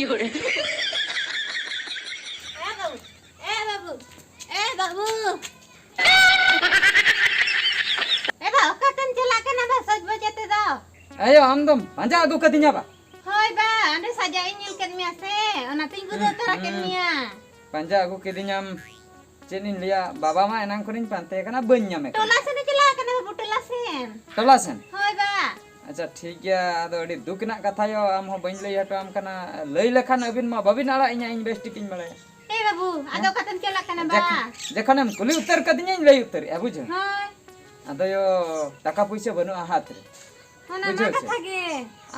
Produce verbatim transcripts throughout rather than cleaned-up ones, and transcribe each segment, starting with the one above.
ᱮ ᱵᱟᱹᱵᱩ, ᱮ ᱵᱟᱹᱵᱩ, ᱮ ᱵᱟᱹᱵᱩ᱾ ᱮ ᱵᱟ, ᱚᱠᱟᱛᱮᱢ ᱪᱟᱞᱟᱜ ᱠᱟᱱᱟ ᱵᱟ ᱥᱚᱡᱽ ᱵᱚᱡᱽ ᱟᱛᱮ ᱫᱚ? ᱟᱭᱳ, ᱟᱢ ᱫᱚᱢ ᱯᱟᱸᱡᱟ ᱟᱹᱜᱩ ᱠᱟᱫᱤᱧᱟ ᱵᱟ? ᱦᱳᱭ ᱵᱟ, ᱚᱸᱰᱮ ᱥᱟᱡᱟᱣ ᱤᱧ ᱧᱮᱞ ᱠᱮᱫ ᱢᱮᱭᱟ ᱥᱮ, ᱚᱱᱟᱛᱤᱧ ᱵᱩᱡᱷᱟᱹᱣ ᱛᱚᱨᱟ ᱠᱮᱫ ᱢᱮᱭᱟ᱾ ᱯᱟᱸᱡᱟ ᱟᱹᱜᱩ ᱠᱤᱫᱤᱧᱟᱢ, ᱪᱮᱫ ᱤᱧ ᱞᱟᱹᱭᱟ, ᱵᱟᱵᱟ ᱢᱟ ᱮᱱᱟᱝ ᱠᱷᱚᱱᱤᱧ ᱯᱟᱱᱛᱮ ᱠᱟᱱᱟ, ᱵᱟᱹᱧ ᱧᱟᱢᱮ ᱠᱟᱱᱟ᱾ ᱴᱚᱞᱟ ᱥᱮᱱ ᱮ ᱪᱟᱞᱟᱣ ᱠᱟᱱᱟ ᱵᱟᱹᱵᱩ, ᱴᱚᱞᱟ ᱥᱮᱱ᱾ ᱴᱚᱞᱟ ᱥᱮᱱ? ᱦᱳᱭ ᱵᱟ᱾ ᱟᱪᱪᱷᱟ, ᱴᱷᱤᱠ ᱜᱮᱭᱟ, ᱟᱫᱚ ᱟᱹᱰᱤ ᱫᱩᱠ ᱨᱮᱱᱟᱜ ᱠᱟᱛᱷᱟ ᱭᱳ, ᱟᱢ ᱦᱚᱸ ᱵᱟᱹᱧ ᱞᱟᱹᱭ ᱦᱚᱴᱚ ᱟᱢ ᱠᱟᱱᱟ᱾ ᱞᱟᱹᱭ ᱞᱮᱠᱷᱟᱱ ᱟᱹᱵᱤᱱ ᱢᱟ ᱵᱟᱹᱵᱤᱱ ᱟᱲᱟᱜ ᱤᱧᱟ, ᱤᱧ ᱵᱮᱥ ᱴᱷᱤᱠ ᱤᱧ ᱵᱟᱲᱟᱭᱟ᱾ ᱮ ᱵᱟᱹᱵᱩ, ᱟᱫᱚ ᱦᱮᱸ? ᱚᱠᱟᱛᱮᱢ ᱪᱟᱞᱟᱜ ᱠᱟᱱᱟ ᱵᱟ? ᱡᱚᱠᱷᱚᱱ, ᱡᱚᱠᱷᱚᱱᱮᱢ ᱠᱩᱞᱤ ᱩᱛᱟᱹᱨ ᱠᱟᱫᱤᱧᱟᱧ, ᱞᱟᱹᱭ ᱩᱛᱟᱹᱨᱮᱜᱼᱟ, ᱵᱩᱡᱷᱟᱹᱣ? ᱦᱳᱭ᱾ ᱟᱫᱚ ᱭᱳ, ᱴᱟᱠᱟ ᱯᱩᱭᱥᱟᱹ ᱵᱟᱹᱱᱩᱜᱼᱟ ᱦᱟᱛ ᱨᱮ᱾ ᱚᱱᱟ ᱢᱟ ᱵᱩᱡᱷᱟᱹᱣ ᱥᱮ? ᱠᱟᱛᱷᱟ ᱜᱮ᱾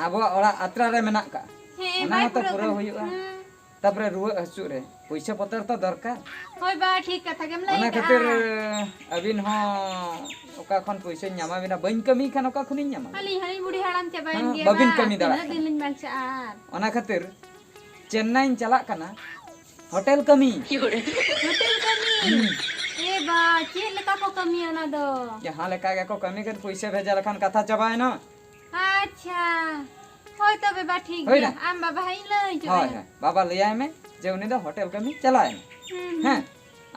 ᱟᱵᱚᱣᱟᱜ ᱚᱲᱟᱜ ᱟᱛᱨᱟ ᱨᱮ ᱢᱮᱱᱟᱜ ᱠᱟᱜᱼᱟ᱾ ᱦᱮᱸ, ᱚᱱᱟ ᱵᱟᱭ ᱦᱚᱸᱛᱚ ᱯᱩᱨᱟᱹᱣ ᱯᱩᱨᱟᱹᱣ ᱠᱟᱱᱟ᱾ ᱦᱩᱭᱩᱜᱼᱟ᱾ ᱦᱮᱸ᱾ ᱛᱟᱯᱚᱨᱮ ᱨᱩᱣᱟᱹᱜ ᱦᱟᱹᱥᱩᱜ ᱨᱮ ᱯᱩᱭᱥᱟᱹ ᱯᱚᱛᱚᱨ ᱛᱚ ᱫᱚᱨᱠᱟᱨ᱾ ᱦᱳᱭ ᱵᱟ, ᱴᱷᱤᱠ ᱠᱟᱛᱷᱟ ᱜᱮᱢ ᱞᱟᱹᱭ ᱚᱱᱟ ᱠᱟᱜᱼᱟ᱾ ᱠᱷᱟᱹᱛᱤᱨ ᱟᱹᱵᱤᱱ ᱦᱚᱸ ᱚᱠᱟ ᱠᱷᱚᱱ ᱯᱩᱭᱥᱟᱹᱧ ᱧᱟᱢᱟ ᱵᱤᱱᱟ? ᱵᱟᱹᱧ ᱠᱟᱹᱢᱤ ᱠᱷᱟᱱ ᱚᱠᱟ ᱠᱷᱚᱱᱤᱧ ᱧᱟᱢᱟ? ᱟᱹᱞᱤᱧ ᱦᱚᱸᱞᱤᱧ ᱵᱩᱲᱦᱤ ᱦᱟᱲᱟᱢ ᱪᱟᱵᱟᱭᱮᱱ ᱦᱮᱸ, ᱜᱮᱭᱟ ᱵᱟᱹᱵᱤᱱ ᱵᱟ, ᱠᱟᱹᱢᱤ ᱫᱟᱲᱮᱭᱟᱜ ᱛᱤᱱᱟᱹᱜ ᱫᱤᱱ ᱠᱟᱱᱟ᱾ ᱞᱤᱧ ᱵᱟᱧᱪᱟᱜᱼᱟ ᱟᱨ? ᱚᱱᱟ ᱠᱷᱟᱹᱛᱤᱨ ᱪᱮᱱᱱᱟᱭᱤᱧ ᱪᱟᱞᱟᱜ ᱠᱟᱱᱟ ᱦᱳᱴᱮᱞ ᱠᱟᱹᱢᱤ᱾ ᱦᱳᱴᱮᱞ ᱠᱟᱹᱢᱤ? ᱦᱩᱸ᱾ ᱮ ᱵᱟ, ᱪᱮᱫ ᱞᱮᱠᱟ ᱠᱚ ᱠᱟᱹᱢᱤᱭᱟ ᱚᱱᱟ ᱫᱚ? ᱡᱟᱦᱟᱸ ᱞᱮᱠᱟ ᱜᱮᱠᱚ ᱠᱟᱹᱢᱤ ᱠᱟᱱ, ᱯᱩᱭᱥᱟᱹ ᱵᱷᱮᱡᱟ ᱞᱮᱠᱷᱟᱱ ᱠᱟᱛᱷᱟ ᱪᱟᱵᱟᱭᱮᱱᱟ᱾ ᱟᱪᱪᱷᱟ, ᱦᱳᱭ ᱛᱚᱵᱮ ᱵᱟ, ᱴᱷᱤᱠ ᱦᱳᱭ ᱜᱮᱭᱟ᱾ ᱱᱟ? ᱟᱢ ᱵᱟᱵᱟ ᱦᱟᱸᱜ ᱤᱧ ᱞᱟᱹᱭ ᱦᱚᱪᱚ ᱦᱳᱭ, ᱟᱭᱟ᱾ ᱦᱳᱭ᱾ ᱵᱟᱵᱟ ᱞᱟᱹᱭᱟᱭ ᱢᱮ ᱡᱮ ᱩᱱᱤ ᱫᱚ ᱦᱳᱴᱮᱞ ᱠᱟᱹᱢᱤ ᱪᱟᱞᱟᱣ ᱮᱱᱟ᱾ ᱦᱩᱸ, ᱦᱩᱸ᱾ ᱦᱮᱸ?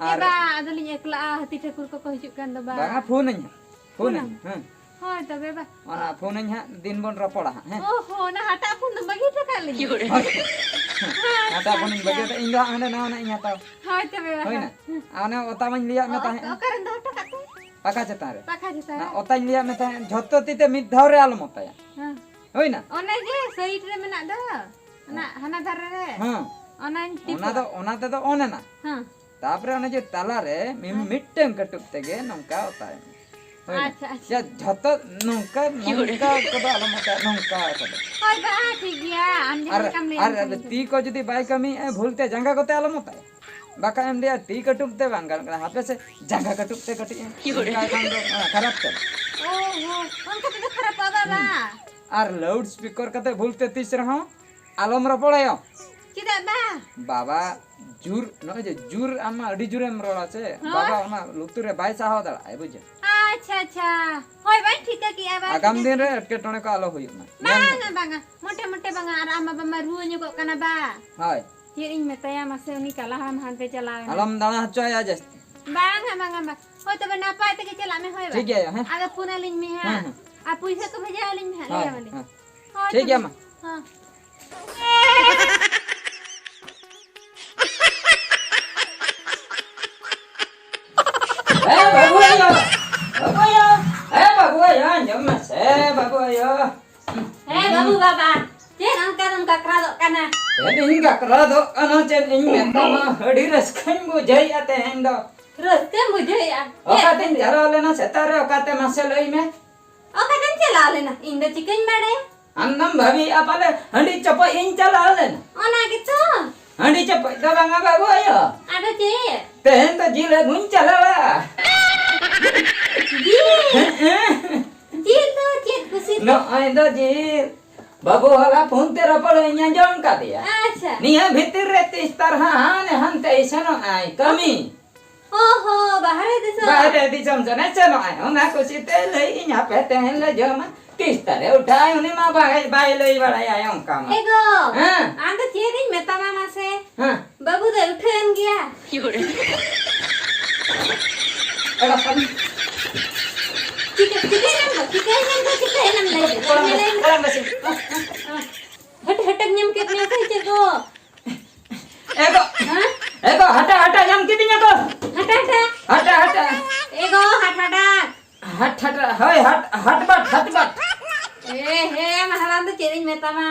ᱮ ᱟᱨ ᱵᱟ, ᱟᱫᱚᱞᱤᱧ ᱮᱠᱞᱟᱜᱼᱟ, ᱦᱟᱹᱛᱤ ᱴᱷᱟᱹᱠᱩᱨ ᱠᱚᱠᱚ ᱦᱤᱡᱩᱜ ᱠᱟᱱ ᱫᱚ ᱵᱟ᱾ ᱵᱟᱝᱟ, ᱯᱷᱳᱱᱟᱹᱧ ᱦᱟᱸᱜ᱾ ᱯᱷᱳᱱᱟᱹᱧ, ᱯᱷᱳᱱᱟᱢ? ᱦᱮᱸ᱾ ᱦᱳᱭ ᱛᱚᱵᱮ ᱵᱟ᱾ ᱚᱱᱟ ᱯᱷᱳᱱᱟᱹᱧ ᱦᱟᱸᱜ, ᱫᱤᱱ ᱵᱚᱱ ᱨᱚᱯᱚᱲᱟ ᱦᱟᱸᱜ, ᱦᱮᱸ? ᱳᱦᱳ, ᱚᱱᱟ ᱦᱟᱴᱟᱜ ᱯᱷᱳᱱ ᱫᱚ ᱵᱟᱹᱜᱤ ᱦᱚᱴᱚ ᱠᱟᱜ ᱞᱤᱧ᱾ ᱦᱳᱭ᱾ ᱦᱟᱴᱟᱜ ᱯᱷᱳᱱᱤᱧ ᱟᱪᱪᱷᱟ᱾ ᱵᱟᱹᱜᱤ ᱦᱚᱴᱚ, ᱤᱧ ᱫᱚ ᱦᱟᱸᱜ ᱦᱟᱸᱰᱮ ᱱᱟᱣᱟᱱᱟᱜ ᱤᱧ ᱦᱟᱛᱟᱣᱟ᱾ ᱦᱳᱭ ᱛᱚᱵᱮ ᱵᱟ᱾ ᱦᱳᱭ ᱱᱟ? ᱦᱮᱸ᱾ ᱟᱨ ᱚᱱᱮ ᱚᱛᱟ ᱢᱟᱧ ᱞᱟᱹᱭᱟᱫ ᱢᱮ ᱚ-, ᱛᱟᱦᱮᱸᱫ᱾ ᱚᱠᱟᱨᱮᱢ ᱫᱚᱦᱚ ᱦᱚᱴᱚ ᱠᱟᱜ ᱛᱮ? ᱯᱟᱠᱟ ᱪᱮᱛᱟᱱ ᱨᱮ᱾ ᱯᱟᱠᱟ ᱪᱮᱛᱟᱱ ᱨᱮ? ᱚᱱᱟ ᱚᱛᱟᱧ ᱞᱟᱹᱭᱟᱫ ᱢᱮ ᱛᱟᱦᱮᱸᱫ, ᱡᱷᱚᱛᱚ ᱛᱤ ᱛᱮ ᱢᱤᱫ ᱫᱷᱟᱣ ᱨᱮ ᱟᱞᱚᱢ ᱚᱛᱟᱭᱟ᱾ ᱦᱮᱸ᱾ ᱦᱩᱭᱱᱟ? ᱚᱱᱮ ᱡᱮ ᱥᱟᱭᱤᱰ ᱨᱮ ᱢᱮᱱᱟᱜ ᱫᱚ, ᱚᱱᱟ ᱦᱮᱸ᱾ ᱦᱟᱱᱟ ᱫᱷᱟᱨᱮ ᱨᱮ᱾ ᱦᱮᱸ᱾ ᱚᱱᱟᱧ ᱚᱱᱟ ᱴᱤᱯᱟᱹ᱾ ᱫᱚ, ᱚᱱᱟ ᱛᱮᱫᱚ ᱚᱱ ᱮᱱᱟ᱾ ᱦᱮᱸ᱾ ᱛᱟᱯᱚᱨᱮ ᱚᱱᱮ ᱡᱮ ᱛᱟᱞᱟᱨᱮ ᱢᱤ-, ᱦᱮᱸ᱾ ᱢᱤᱫᱴᱟᱝ ᱠᱟᱹᱴᱩᱵ ᱛᱮᱜᱮ ᱱᱚᱝᱠᱟ ᱚᱛᱟᱭ ᱢᱮ᱾ ᱦᱩᱭᱱᱟ? ᱟᱪᱪᱷᱟ, ᱟᱪᱪᱷᱟ᱾ ᱭᱟ, ᱡᱷᱚᱛᱚ ᱱᱚᱝᱠᱟ, ᱱᱚᱝᱠᱟ ᱠᱚᱫᱚ ᱟᱞᱚᱢ ᱚᱛᱟᱭᱟ, ᱱᱚᱝᱠᱟ ᱠᱚᱫᱚ᱾ ᱦᱳᱭ ᱵᱟ, ᱴᱷᱤᱠ ᱜᱮᱭᱟ, ᱟᱢ ᱡᱟᱦᱟᱸ ᱟᱨ, ᱞᱮᱠᱟᱢ ᱞᱟᱹᱭ ᱟᱨ ᱚᱱᱠᱟ ᱜᱮ᱾ ᱛᱤ ᱠᱚ ᱡᱩᱫᱤ ᱵᱟᱭ ᱠᱟᱹᱢᱤᱭᱮᱫᱼᱟ, ᱵᱷᱩᱞ ᱛᱮ ᱡᱟᱸᱜᱟ ᱠᱚᱛᱮ ᱟᱞᱚᱢ ᱚᱛᱟᱭᱟ᱾ ᱵᱟᱠᱷᱟᱡ ᱮᱢ ᱞᱟᱹᱭᱟ, "ᱛᱤ ᱠᱟᱹᱴᱩᱵ ᱛᱮ ᱵᱟᱝ ᱜᱟᱱᱚᱜ ᱠᱟᱱᱟ, ᱦᱟᱯᱮ ᱥᱮ ᱡᱟᱸᱜᱟ ᱠᱟᱹᱴᱩᱵ ᱛᱮ ᱠᱟᱹᱴᱤᱡ ᱮᱢ ᱚᱱᱠᱟ ᱠᱷᱟᱱ ᱫᱚ, ᱚᱱᱟ ᱠᱷᱟᱨᱟᱯ ᱪᱟᱞᱟᱜᱼᱟ᱾" ᱳ ᱦᱳ, ᱚᱱᱠᱟ ᱛᱮᱫᱚ ᱠᱷᱟᱨᱟᱯᱚᱜᱼᱟ ᱵᱟᱵᱟ᱾ ᱦᱩᱸ᱾ ᱟᱨ ᱞᱟᱣᱩᱰ ᱥᱯᱤᱠᱟᱨ ᱠᱟᱛᱮ ᱵᱷᱩᱞ ᱛᱮ ᱛᱤᱥ ᱨᱮᱦᱚᱸ ᱟᱞᱚᱢ ᱨᱚᱯᱚᱲᱟᱭᱚ᱾ ᱪᱮᱫᱟᱜ ᱵᱟ? ᱵᱟᱵᱟ, ᱡᱩᱨ, ᱱᱚᱜᱼᱚᱭ ᱡᱮ ᱡᱩᱨ, ᱟᱢ ᱢᱟ ᱟᱹᱰᱤ ᱡᱩᱨᱮᱢ ᱨᱚᱲᱟ ᱥᱮ, ᱦᱳᱭ᱾ ᱵᱟᱵᱟ ᱚᱱᱟ ᱞᱩᱛᱩᱨ ᱨᱮ ᱵᱟᱭ ᱥᱟᱦᱟᱣ ᱫᱟᱲᱮᱭᱟᱜᱼᱟᱭ, ᱵᱩᱡᱷᱟᱹᱣ᱾ ᱟᱪᱪᱷᱟ, ᱟᱪᱪᱷᱟ᱾ ᱦᱳᱭ, ᱵᱟᱹᱧ ᱴᱷᱤᱠᱟᱹ ᱠᱮᱜᱼᱟ, ᱵᱟᱹᱧ ᱟᱜᱟᱢ ᱴᱷᱤᱠᱟᱹ ᱫᱤᱱ ᱨᱮ ᱠᱮᱜᱼᱟ᱾ ᱮᱴᱠᱮᱴᱚᱬᱮ ᱠᱚ ᱟᱞᱚ ᱦᱩᱭᱩᱜ ᱢᱟ᱾ ᱧᱮᱞ ᱢᱮ᱾ ᱵᱟᱝᱟ, ᱵᱟᱝᱟ, ᱢᱚᱴᱮ ᱢᱚᱴᱮ ᱵᱟᱝᱟ᱾ ᱟᱨ ᱟᱢ ᱵᱟᱵᱟ ᱢᱟ ᱨᱩᱣᱟᱹ ᱧᱚᱜᱚᱜ ᱠᱟᱱᱟ ᱵᱟ᱾ ᱦᱳᱭ᱾ ᱪᱮᱫ ᱤᱧ ᱢᱮᱛᱟᱭᱟ ᱢᱟᱥᱮ, ᱩᱱᱤ ᱠᱟᱞᱟ ᱦᱟᱲᱟᱢ ᱦᱟᱱᱛᱮ ᱪᱟᱞᱟᱣ ᱮᱱᱟ᱾ ᱟᱞᱚᱢ ᱫᱟᱬᱟ ᱦᱚᱪᱚᱭᱟ ᱡᱟᱹᱥᱛᱤ᱾ ᱵᱟᱝᱟ, ᱵᱟᱝᱟ, ᱵᱟᱝ᱾ ᱦᱳᱭ, ᱛᱚᱵᱮ ᱱᱟᱯᱟᱭ ᱛᱮᱜᱮ ᱪᱟᱞᱟᱜ ᱢᱮ, ᱦᱳᱭ ᱵᱟ? ᱴᱷᱤᱠ ᱜᱮᱭᱟ, ᱦᱮᱸ᱾ ᱟᱫᱚ ᱯᱷᱳᱱ ᱟᱹᱞᱤᱧ ᱢᱮ ᱦᱟᱸᱜ᱾ ᱦᱮᱸ, ᱦᱮᱸ᱾ ᱟᱨ ᱯᱩᱭᱥᱟᱹ ᱠᱚ ᱵᱷᱮᱡᱟ ᱟᱹᱞᱤᱧ ᱢᱮ ᱦᱟᱸᱜ, ᱦᱳᱭ, ᱞᱟᱹᱭ ᱟᱢᱟᱞᱤᱧ᱾ ᱦᱮᱸ᱾ ᱦᱳᱭ, ᱴᱷᱤᱠ ᱜᱮᱭᱟ, ᱛᱚᱵᱮ᱾ ᱢᱟ᱾ ᱦᱮᱸ᱾ ᱮ ᱵᱟᱹᱵᱩ ᱟᱭᱳ, ᱵᱟᱹᱵᱩ ᱟᱭᱳ, ᱮ ᱵᱟᱹᱵᱩ ᱟᱭᱳ, ᱟᱸᱡᱚᱢ ᱢᱮᱥᱮ ᱵᱟᱹᱵᱩ ᱟᱭᱳ᱾ ᱦᱮᱸ ᱵᱟᱹᱵᱩ ᱵᱟᱵᱟ, ᱪᱮᱫ ᱚᱱᱠᱟ ᱫᱚᱢ ᱠᱟᱠᱨᱟᱫᱚᱜ ᱠᱟᱱᱟ? ᱪᱮᱫ ᱤᱧ ᱠᱟᱠᱨᱟᱫᱚᱜ ᱠᱟᱱᱟ, ᱪᱮᱫ ᱤᱧ ᱢᱮᱛᱟᱢᱟ, ᱟᱹᱰᱤ ᱨᱟᱹᱥᱠᱟᱹᱧ ᱵᱩᱡᱷᱟᱹᱣᱮᱫᱼᱟ ᱛᱮᱦᱮᱧ ᱫᱚ᱾ ᱨᱟᱹᱥᱠᱟᱹᱢ ᱵᱩᱡᱷᱟᱹᱣᱮᱫᱼᱟ? ᱪᱮᱫ ᱚᱠᱟᱛᱮᱧ ᱠᱷᱟᱹᱛᱤᱨ? ᱪᱟᱞᱟᱣ ᱞᱮᱱᱟ ᱥᱮᱛᱟᱜ ᱨᱮ, ᱚᱠᱟᱛᱮ ᱢᱟᱥᱮ ᱞᱟᱹᱭ ᱢᱮ? ᱚᱠᱟᱛᱮᱢ ᱪᱟᱞᱟᱣ ᱞᱮᱱᱟ? ᱤᱧ ᱫᱚ ᱪᱤᱠᱟᱹᱧ ᱵᱟᱲᱟᱭᱟ? ᱟᱢᱫᱚᱢ ᱵᱷᱟᱹᱵᱤᱭᱮᱫᱼᱟ ᱯᱟᱞᱮ ᱦᱟᱺᱰᱤ ᱪᱚᱯᱚᱡ ᱤᱧ ᱪᱟᱞᱟᱣ ᱞᱮᱱᱟ? ᱚᱱᱟ ᱜᱮᱛᱚ᱾ ᱦᱟᱺᱰᱤ ᱪᱚᱯᱚᱡ ᱫᱚ ᱵᱟᱝᱟ ᱵᱟᱹᱵᱩ ᱟᱭᱳ᱾ ᱟᱫᱚ ᱪᱮᱫ? ᱛᱮᱦᱮᱧ ᱫᱚ ᱡᱤᱞ ᱟᱹᱜᱩᱧ ᱪᱟᱞᱟᱣᱟ᱾ ᱡᱤᱞ? ᱦᱮᱸ, ᱦᱮᱸ᱾ ᱡᱤᱞ ᱫᱚ ᱪᱮᱫ ᱠᱩᱥᱤ ᱛᱮ? ᱱᱚᱜᱼᱚᱭ ᱫᱚ ᱡᱤᱞ᱾ ᱵᱟᱹᱵᱩ ᱦᱚᱞᱟ ᱯᱷᱳᱱ ᱛᱮ ᱨᱚᱯᱚᱲ ᱤᱧ ᱟᱸᱡᱚᱢ ᱠᱟᱫᱮᱭᱟ᱾ ᱟᱪᱪᱷᱟ᱾ ᱱᱤᱭᱟᱹ ᱵᱷᱤᱛᱤᱨ ᱨᱮ ᱛᱤᱥ ᱛᱟᱨ ᱦᱟᱸᱜ ᱦᱟᱱᱮ ᱦᱟᱱᱛᱮᱭ ᱥᱮᱱᱚᱜ ᱟᱭ ᱠᱟᱹᱢᱤ᱾ ᱚ ᱦᱚ, ᱵᱟᱦᱨᱮ ᱫᱤᱥᱚᱢ᱾ ᱵᱟᱦᱨᱮ ᱫᱤᱥᱚᱢ ᱥᱮᱱᱮ ᱥᱮᱱᱚᱜ ᱟᱭ᱾ ᱚᱱᱟ ᱠᱩᱥᱤ ᱛᱮ ᱞᱟᱹᱭ ᱤᱧ ᱦᱟᱯᱮ ᱛᱮᱦᱮᱧ ᱞᱮ ᱡᱚᱢᱟ᱾ ᱛᱤᱥ ᱛᱟᱨᱮ ᱩᱴᱷᱟᱹᱜ ᱟᱭ ᱩᱱᱤ ᱢᱟ ᱵᱟᱭ, ᱵᱟᱭ ᱞᱟᱹᱭ ᱵᱟᱲᱟᱭᱟ ᱚᱱᱠᱟ ᱢᱟ᱾ ᱮ ᱜᱚ, ᱦᱮᱸ᱾ ᱟᱢ ᱫᱚ ᱪᱮᱫ ᱤᱧ ᱢᱮᱛᱟᱢᱟ ᱢᱟᱥᱮ? ᱦᱮᱸ᱾ ᱵᱟᱹᱵᱩ ᱫᱚᱭ ᱩᱴᱷᱟᱹᱣ ᱮᱱ ᱜᱮᱭᱟ᱾ ᱮᱲᱟ ᱠᱷᱟᱱ᱾ ᱪᱤᱠᱟᱹ-, ᱪᱤᱠᱟᱹᱭᱮᱱᱟᱢ ᱜᱚ? ᱪᱤᱠᱟᱹᱭᱮᱱᱟᱢ ᱜᱚ? ᱪᱤᱠᱟᱹᱭᱮᱱᱟᱢ? ᱞᱟᱹᱭ ᱢᱮ, ᱞᱟᱹᱭ ᱢᱮ, ᱞᱟᱹᱭ ᱢᱮ᱾ ᱠᱚᱲᱟᱢ ᱵᱟᱹᱥᱤ᱾ ᱦᱟᱹᱴ-, ᱦᱟᱹᱴᱟᱹᱜ ᱧᱟᱢ ᱠᱮᱫ ᱢᱮᱭᱟ ᱥᱮ ᱪᱮᱫ ᱜᱚ? ᱮ ᱜᱚ᱾ ᱦᱮᱸ? ᱮ ᱜᱚ, ᱦᱟᱴᱟ, ᱦᱟᱴᱟ ᱧᱟᱢ ᱠᱤᱫᱤᱧᱟ ᱜᱚ᱾ ᱦᱟᱴᱟ, ᱦᱟᱴᱟ᱾ ᱦᱟᱴᱟ, ᱦᱟᱴᱟ᱾ ᱮ ᱜᱚ, ᱦᱟᱴ, ᱦᱟᱴᱟ᱾ ᱦᱟᱴ, ᱦᱟᱴ, ᱦᱳᱭ, ᱦᱟᱴ, ᱦᱟᱴ ᱵᱟᱴ, ᱦᱟᱴ ᱵᱟᱴ᱾ ᱮ, ᱦᱮᱸ, ᱢᱟ ᱦᱟᱲᱟᱢ ᱫᱚ ᱪᱮᱫ ᱤᱧ ᱢᱮᱛᱟᱢᱟ?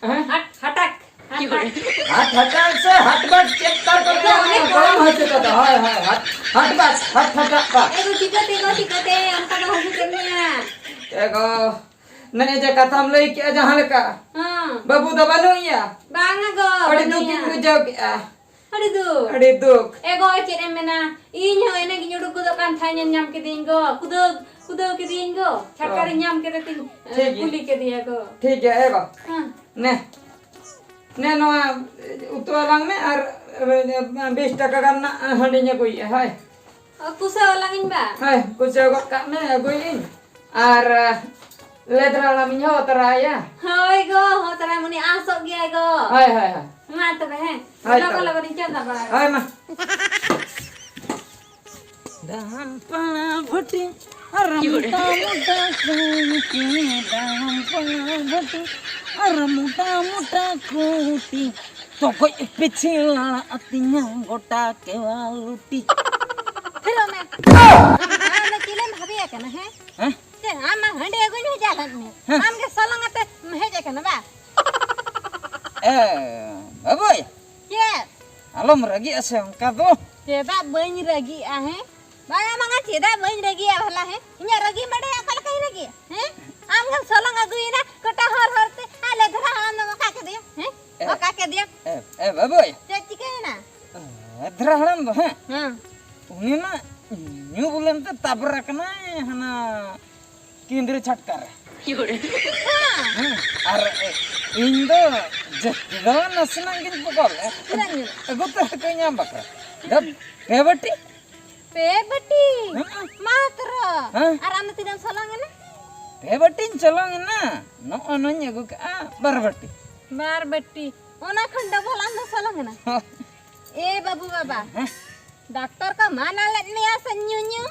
ᱦᱮᱸ? ᱦᱟᱴ, ᱦᱟᱴᱟᱠ, ᱦᱟᱴ ᱵᱟᱴ᱾ ᱦᱟᱴ, ᱦᱟᱴᱟᱠ ᱥᱮ ᱦᱟᱴ ᱵᱟᱴ ᱪᱮᱫ ᱛᱟᱨ ᱠᱚ ᱮ ᱜᱚ, ᱢᱮᱛᱟᱜᱼᱟ? ᱚᱱᱮ ᱠᱚ᱾ ᱜᱚᱲᱚᱢ ᱦᱟᱹᱥᱩ ᱠᱟᱫᱟ, ᱦᱳᱭ, ᱦᱳᱭ, ᱦᱟᱴ, ᱦᱟᱴ ᱵᱟᱴ, ᱦᱟᱴ, ᱦᱟᱴᱟᱠ ᱵᱟᱴ᱾ ᱮ ᱜᱚ, ᱪᱤᱠᱟᱹᱛᱮ ᱜᱚ, ᱪᱤᱠᱟᱹᱛᱮ? ᱚᱱᱠᱟ ᱫᱚ ᱦᱟᱹᱥᱩ ᱠᱮᱫ ᱢᱮᱭᱟ᱾ ᱮ ᱜᱚ, ᱱᱮᱜᱼᱮ ᱡᱮ ᱠᱟᱛᱷᱟᱢ ᱞᱟᱹᱭ ᱠᱮᱜᱼᱟ ᱡᱟᱦᱟᱸ ᱞᱮᱠᱟ, ᱦᱮᱸ᱾ ᱵᱟᱹᱵᱩ ᱫᱚ ᱵᱟᱹᱱᱩᱜ ᱮᱭᱟ᱾ ᱵᱟᱝᱟ ᱜᱚ, ᱟᱹᱰᱤ ᱵᱟᱹᱱᱩᱜ ᱫᱩᱠᱤᱧ ᱮᱭᱟ᱾ ᱵᱩᱡᱷᱟᱹᱣ ᱠᱮᱜᱼᱟ᱾ ᱟᱹᱰᱤ ᱫᱩᱠ᱾ ᱟᱹᱰᱤ ᱫᱩᱠ᱾ ᱮ ᱜᱚ, ᱪᱮᱫ ᱮᱢ ᱢᱮᱱᱟ? ᱤᱧ ᱦᱚᱸ ᱮᱱᱮᱡ ᱤᱧ ᱩᱰᱩᱠ ᱜᱚᱫᱚᱜ ᱠᱟᱱ ᱛᱟᱦᱮᱸ, ᱧᱮᱞ ᱧᱟᱢ ᱠᱤᱫᱤᱧ ᱜᱚ᱾ ᱠᱩᱫᱟᱹᱣ, ᱠᱩᱫᱟᱹᱣ ᱠᱤᱫᱤᱧ ᱜᱚ᱾ ᱪᱷᱟᱴᱠᱟ ᱚ᱾ ᱨᱤᱧ ᱧᱟᱢ ᱠᱮᱫᱮ ᱛᱤᱧ, ᱴᱷᱤᱠ ᱜᱮᱭᱟ᱾ ᱠᱩᱞᱤ ᱠᱮᱫᱮᱭᱟ ᱜᱚ᱾ ᱴᱷᱤᱠ ᱜᱮᱭᱟ, ᱮ ᱜᱚ᱾ ᱦᱮᱸ᱾ ᱱᱮ, ᱱᱮ ᱱᱚᱣᱟ ᱩᱛᱩ ᱟᱞᱟᱝ ᱢᱮ ᱟᱨ, ᱮ, ᱵᱤᱥ ᱴᱟᱠᱟ ᱜᱟᱱ ᱨᱮᱱᱟᱜ ᱦᱟᱺᱰᱤᱧ ᱟᱹᱜᱩᱭᱮᱫᱼᱟ, ᱦᱳᱭ᱾ ᱚ, ᱠᱩᱥᱟᱹᱣ ᱟᱞᱟᱝ ᱤᱧ ᱵᱟ᱾ ᱦᱳᱭ, ᱠᱩᱥᱟᱹᱣ ᱜᱚᱫ ᱠᱟᱜ ᱢᱮ, ᱟᱹᱜᱩᱭ ᱤᱧ᱾ ᱟᱨ, ᱟ, ᱞᱮᱫᱨᱟ ᱦᱟᱲᱟᱢ ᱤᱧ ᱦᱚᱦᱚ ᱛᱚᱨᱟᱭᱟ᱾ ᱦᱳᱭ ᱜᱚ, ᱦᱚᱦᱚ ᱛᱚᱨᱟᱭ, ᱩᱱᱤ ᱟᱸᱥᱚᱜ ᱜᱮᱭᱟᱭ ᱜᱚ᱾ ᱦᱳᱭ, ᱦᱳᱭ, ᱦᱳᱭ᱾ ᱢᱟ ᱛᱚᱵᱮ, ᱦᱮᱸ᱾ ᱦᱳᱭ ᱞᱚᱜᱚᱱ ᱛᱚᱵᱮ᱾ ᱞᱚᱜᱚᱱ ᱤᱧ ᱪᱚᱸᱫᱟ ᱵᱟᱲᱟᱭᱟ᱾ ᱦᱳᱭ, ᱢᱟ᱾ ᱰᱟᱢᱯᱟᱲᱟ ᱵᱷᱩᱴᱤ ᱟᱨ ᱢᱚᱴᱟ ᱢᱚᱴᱟ ᱠᱩᱴᱤ, ᱰᱟᱢᱯᱟᱲᱟ ᱵᱷᱩᱴᱤ ᱟᱨ ᱢᱚᱴᱟ ᱢᱚᱴᱟ ᱠᱩᱴᱤ, ᱛᱚᱠᱚᱡ ᱯᱤᱪᱷᱤ ᱞᱟᱲᱟ ᱟᱹᱛᱤᱧᱟ ᱜᱚᱴᱟ ᱠᱮᱣᱟ ᱞᱩᱴᱤ᱾ ᱛᱷᱤᱨᱚᱜ ᱢᱮ᱾ ᱟᱢ ᱫᱚ ᱪᱤᱞᱤᱢ ᱵᱷᱟᱵᱤᱭᱟ ᱠᱟᱱᱟ, ᱦᱮᱸ? ᱦᱮᱸ? ᱪᱮᱫ, ᱟᱢ ᱢᱟ ᱦᱟᱺᱰᱤ ᱟᱹᱜᱩᱧ ᱵᱷᱮᱡᱟ ᱞᱮᱫ ᱢᱮ᱾ ᱦᱮᱸ᱾ ᱟᱢ ᱜᱮ ᱥᱚᱞᱚᱝ ᱟᱛᱮ ᱦᱮᱡ ᱟᱠᱟᱱᱟ, ᱵᱟ? ᱮ, ᱵᱟᱹᱵᱩᱭ᱾ ᱪᱮᱫ? ᱟᱞᱚᱢ ᱨᱟᱹᱜᱤᱜᱼᱟ ᱥᱮ ᱚᱱᱠᱟ ᱫᱚ᱾ ᱪᱮᱫᱟᱜ ᱵᱟᱹᱧ ᱨᱟᱹᱜᱤᱜᱼᱟ, ᱦᱮᱸ? ᱵᱟᱝᱟ, ᱵᱟᱝᱟ, ᱪᱮᱫᱟᱜ ᱵᱟᱹᱧ ᱨᱟᱹᱜᱤᱜᱼᱟ ᱵᱷᱟᱞᱟ, ᱦᱮᱸ? ᱤᱧᱟᱹᱜ ᱨᱟᱹᱜᱤᱢ ᱵᱟᱰᱟᱭᱟ, ᱚᱠᱟ ᱞᱮᱠᱟᱧ ᱨᱟᱹᱜᱤᱜᱼᱟ, ᱦᱮᱸ? ᱟᱢ ᱜᱮᱢ ᱥᱚᱞᱚᱝ ᱟᱹᱜᱩᱭᱮᱱᱟ, ᱜᱚᱴᱟ ᱦᱚᱨ ᱦᱚᱨ ᱛᱮ, ᱟᱨ ᱞᱮᱫᱷᱨᱟ ᱦᱟᱲᱟᱢ ᱫᱚᱢ ᱚᱠᱟ ᱠᱮᱫᱮᱭᱟ, ᱦᱮᱸ? ᱮ, ᱚᱠᱟ ᱠᱮᱫᱮᱭᱟᱢ? ᱮ, ᱮ, ᱵᱟᱹᱵᱩᱭ᱾ ᱪᱮᱫ ᱪᱤᱠᱟᱹᱭᱮᱱᱟ? ᱞᱮᱫᱷᱨᱟ ᱦᱟᱲᱟᱢ ᱫᱚ, ᱦᱮᱸ? ᱦᱮᱸ᱾ ᱩᱱᱤ ᱢᱟ ᱧᱩ ᱵᱩᱞ ᱮᱱᱛᱮ ᱛᱟᱵᱨᱟ ᱠᱟᱱᱟᱭ, ᱦᱟᱱᱟ ᱠᱮᱱᱫᱽᱨᱤ ᱪᱷᱟᱴᱠᱟ ᱨᱮ᱾ ᱦᱮᱸ᱾ ᱦᱮᱸ, ᱟᱨ ᱤᱧ ᱫᱚ ᱡᱟᱹᱥᱛᱤ ᱫᱚ ᱱᱟᱥᱮᱱᱟᱜ ᱜᱤᱧ ᱯᱚᱠᱚᱞ ᱞᱮᱫᱼᱟ᱾ ᱛᱤᱱᱟᱹᱜ ᱧᱩ? ᱟᱹᱜᱩ ᱛᱚᱨᱟ ᱠᱟᱜ ᱟᱹᱧ ᱟᱢ ᱵᱟᱠᱷᱨᱟ᱾ ᱫᱮᱵ, ᱯᱮ ᱵᱟᱹᱴᱤ᱾ ᱯᱮ ᱵᱟᱹᱴᱤ? ᱦᱮᱸ᱾ ᱢᱟᱛᱨᱚ? ᱦᱮᱸ᱾ ᱟᱨ ᱟᱢ ᱫᱚ ᱛᱤᱱᱟᱹᱜ ᱮᱢ ᱥᱚᱞᱚᱝ ᱮᱱᱟ? ᱯᱮ ᱵᱟᱹᱴᱤᱧ ᱥᱚᱞᱚᱝ ᱮᱱᱟ᱾ ᱱᱚᱜᱼᱚ ᱱᱚᱧ ᱟᱹᱜᱩ ᱠᱟᱜᱼᱟ ᱵᱟᱨ ᱵᱟᱹᱴᱤ᱾ ᱵᱟᱨ ᱵᱟᱹᱴᱤ? ᱚᱱᱟ ᱠᱷᱚᱱ ᱰᱚᱵᱚᱞ ᱟᱢ ᱫᱚ ᱥᱚᱞᱚᱝ ᱮᱱᱟ? ᱦᱮᱸ᱾ ᱮ ᱵᱟᱹᱵᱩ ᱵᱟᱵᱟ, ᱦᱮᱸ᱾ ᱰᱟᱠᱛᱚᱨ ᱠᱚ ᱢᱟᱱᱟ ᱞᱮᱫ ᱢᱮᱭᱟ ᱥᱮ ᱧᱩ ᱧᱩ?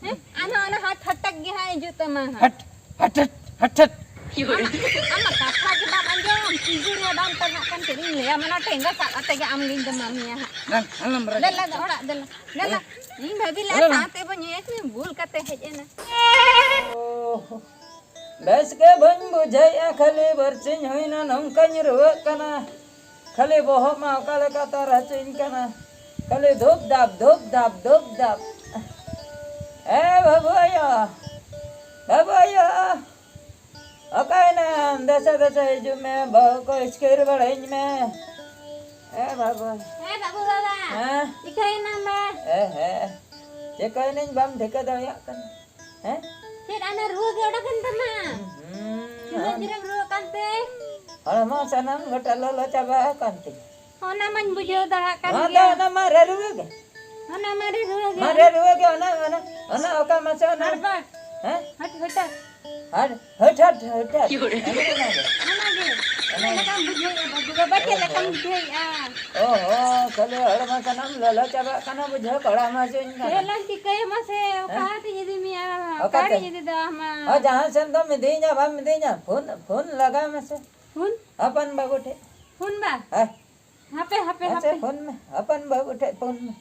ᱦᱮᱸ? ᱟᱨᱦᱚᱸ ᱚᱱᱟ ᱦᱟᱴ ᱦᱟᱴᱟᱜ ᱜᱮ ᱦᱟᱸᱜ ᱦᱤᱡᱩᱜ ᱛᱟᱢᱟ ᱦᱟᱸᱜ᱾ ᱦᱟᱴ, ᱦᱟᱴ, ᱦᱟᱴ, ᱦᱟᱴ᱾ ᱟᱢᱟᱜ, ᱟᱢᱟᱜ ᱠᱟᱛᱷᱟ ᱜᱮ ᱵᱟᱢ ᱟᱸᱡᱚᱢ, ᱛᱤᱡᱩ ᱨᱮ ᱵᱟᱢ ᱯᱟᱲᱦᱟᱜ ᱠᱟᱱ ᱪᱮᱫ ᱤᱧ ᱞᱟᱹᱭᱟ, ᱢᱟᱱᱮ ᱴᱷᱮᱸᱜᱟ ᱥᱟᱵ ᱠᱟᱛᱮ ᱜᱮ ᱟᱢ ᱜᱤᱧ ᱫᱮᱢᱟ ᱢᱮᱭᱟ ᱦᱟᱸᱜ᱾ ᱵᱟᱝ, ᱟᱞᱚᱢ ᱨᱟᱜᱟ᱾ ᱫᱮᱞᱟ ᱫᱚ ᱚᱲᱟᱜ ᱫᱮᱞᱟ᱾ ᱫᱮᱞᱟ᱾ ᱤᱧ ᱵᱷᱟᱹᱵᱤ ᱞᱮᱫ ᱫᱮᱞᱟ᱾ ᱥᱟᱶᱛᱮ ᱵᱚ ᱧᱩᱭᱟ, ᱵᱩᱞ ᱠᱟᱛᱮ ᱦᱮᱡ ᱮᱱᱟ᱾ ᱳᱦᱳ᱾ ᱵᱮᱥ ᱜᱮ ᱵᱟᱹᱧ ᱵᱩᱡᱷᱟᱹᱣᱮᱫᱼᱟ, ᱠᱷᱟᱹᱞᱤ ᱵᱟᱹᱨᱪᱤᱧ ᱦᱩᱭᱱᱟ, ᱱᱚᱝᱠᱟᱧ ᱨᱩᱣᱟᱹᱜ ᱠᱟᱱᱟ᱾ ᱠᱷᱟᱹᱞᱤ ᱵᱚᱦᱚᱜ ᱢᱟ ᱚᱠᱟ ᱞᱮᱠᱟ ᱛᱟᱨ ᱦᱚᱪᱚᱧ ᱠᱟᱱᱟ᱾ ᱠᱷᱟᱹᱞᱤ ᱫᱷᱩᱯ ᱫᱷᱟᱯ, ᱫᱷᱩᱯ ᱫᱷᱟᱯ, ᱫᱷᱩᱯ ᱫᱷᱟᱯ᱾ ᱮ ᱵᱟᱹᱵᱩ ᱟᱭᱳ, ᱵᱟᱹᱵᱩ ᱟᱭᱳ, ᱚᱠᱟᱭᱮᱱᱟᱢ? ᱫᱮᱥᱮ ᱫᱮᱥᱮ ᱦᱤᱡᱩᱜ ᱢᱮ, ᱵᱚᱦᱚᱜ ᱠᱚ ᱤᱥᱠᱤᱨ ᱵᱟᱲᱟᱧ ᱢᱮ᱾ ᱮ ᱵᱟᱹᱵᱩ᱾ ᱦᱮᱸ ᱵᱟᱹᱵᱩ ᱵᱟᱵᱟ᱾ ᱦᱮᱸ? ᱪᱤᱠᱟᱹᱭᱮᱱᱟᱢ ᱵᱟ? ᱮ ᱦᱮᱸ, ᱪᱤᱠᱟᱹᱭᱮᱱᱟᱹᱧ ᱵᱟᱢ ᱴᱷᱤᱠᱟᱹ ᱫᱟᱲᱮᱭᱟᱜ ᱠᱟᱱᱟ? ᱦᱮᱸ? ᱪᱮᱫ ᱟᱱᱟ ᱨᱩᱣᱟᱹ ᱜᱮ ᱚᱰᱚᱠ ᱮᱱ ᱛᱟᱢᱟ? ᱦᱩᱸ᱾ ᱪᱮᱫᱟᱜ ᱪᱮᱨᱮᱢ ᱨᱩᱣᱟᱹᱜ ᱠᱟᱱ ᱛᱮ? ᱦᱚᱲᱢᱚ ᱥᱟᱱᱟᱢ ᱜᱚᱴᱟ ᱞᱚᱞᱚ ᱪᱟᱵᱟ ᱟᱠᱟᱱ ᱛᱤᱧᱟ᱾ ᱚᱱᱟ ᱢᱟᱧ ᱵᱩᱡᱷᱟᱹᱣ ᱫᱟᱲᱮᱭᱟᱜ ᱠᱟᱱ ᱱᱚᱣᱟ ᱫᱚ ᱜᱮᱭᱟ᱾ ᱚᱱᱟ ᱢᱟᱨᱮ ᱨᱩᱣᱟᱹ ᱜᱮ᱾ ᱚᱱᱟ ᱢᱟᱨᱮ ᱨᱩᱣᱟᱹ ᱜᱮ᱾ ᱢᱟᱨᱮ ᱨᱩᱣᱟᱹ ᱜᱮ, ᱚᱱᱟ, ᱚᱱᱟ, ᱚᱱᱟ ᱚᱠᱟ ᱢᱟᱥᱮ ᱚᱱᱟ? ᱦᱟᱴ ᱵᱟᱴ᱾ ᱦᱮᱸ? ᱦᱟᱴ, ᱦᱟᱴ᱾ ᱦᱟᱴ, ᱦᱟᱴ, ᱦᱟᱴ, ᱦᱟᱴ᱾ ᱚᱱᱟ ᱜᱮ᱾ ᱚᱱᱟ ᱪᱮᱫ ᱜᱮ᱾ ᱞᱮᱠᱟᱢ ᱵᱩᱡᱷᱟᱹᱣᱮᱫᱼᱟ ᱵᱟᱹᱵᱩ ᱵᱟᱵᱟ, ᱪᱮᱫ ᱞᱮᱠᱟᱢ ᱵᱩᱡᱷᱟᱹᱣᱮᱫᱼᱟ? ᱚ ᱦᱚᱸ, ᱠᱷᱟᱹᱞᱤ ᱦᱚᱲᱢᱚ ᱥᱟᱱᱟᱢ ᱞᱚᱞᱚ ᱪᱟᱵᱟᱜ ᱠᱟᱱᱟ, ᱵᱩᱡᱷᱟᱹᱣ ᱠᱚᱲᱟ ᱢᱟ ᱪᱮᱫ ᱤᱧ ᱠᱟᱱᱟ᱾ ᱪᱮᱫ ᱞᱟᱝ ᱪᱤᱠᱟᱹᱭᱟ ᱢᱟᱥᱮ, ᱦᱮᱸ? ᱚᱠᱟᱛᱤᱧ ᱤᱫᱤ ᱢᱮᱭᱟ? ᱚᱠᱟᱛᱮ? ᱚᱠᱟᱨᱤᱧ ᱤᱫᱤ ᱫᱚ ᱟᱢ ᱢᱟ? ᱦᱮᱸ, ᱡᱟᱦᱟᱸ ᱥᱮᱱ ᱫᱚᱢ ᱤᱫᱤᱧᱟ, ᱵᱟᱢ ᱤᱫᱤᱧᱟ, ᱯᱷᱳᱱ, ᱯᱷᱳᱱ ᱞᱟᱜᱟᱣ ᱢᱮᱥᱮ᱾ ᱯᱷᱳᱱ? ᱦᱚᱯᱚᱱ ᱵᱟᱹᱵᱩ ᱴᱷᱮᱡ᱾ ᱯᱷᱳᱱ ᱵᱟ? ᱦᱮᱸ᱾ ᱦᱟᱯᱮ, ᱦᱟᱯᱮ, ᱟᱪᱪᱷᱟ, ᱦᱟᱯᱮ᱾ ᱯᱷᱳᱱ ᱢᱮ, ᱦᱚᱯᱚᱱ ᱵᱟᱹᱵᱩ ᱴᱷᱮᱡ ᱯᱷᱳᱱ ᱢᱮ᱾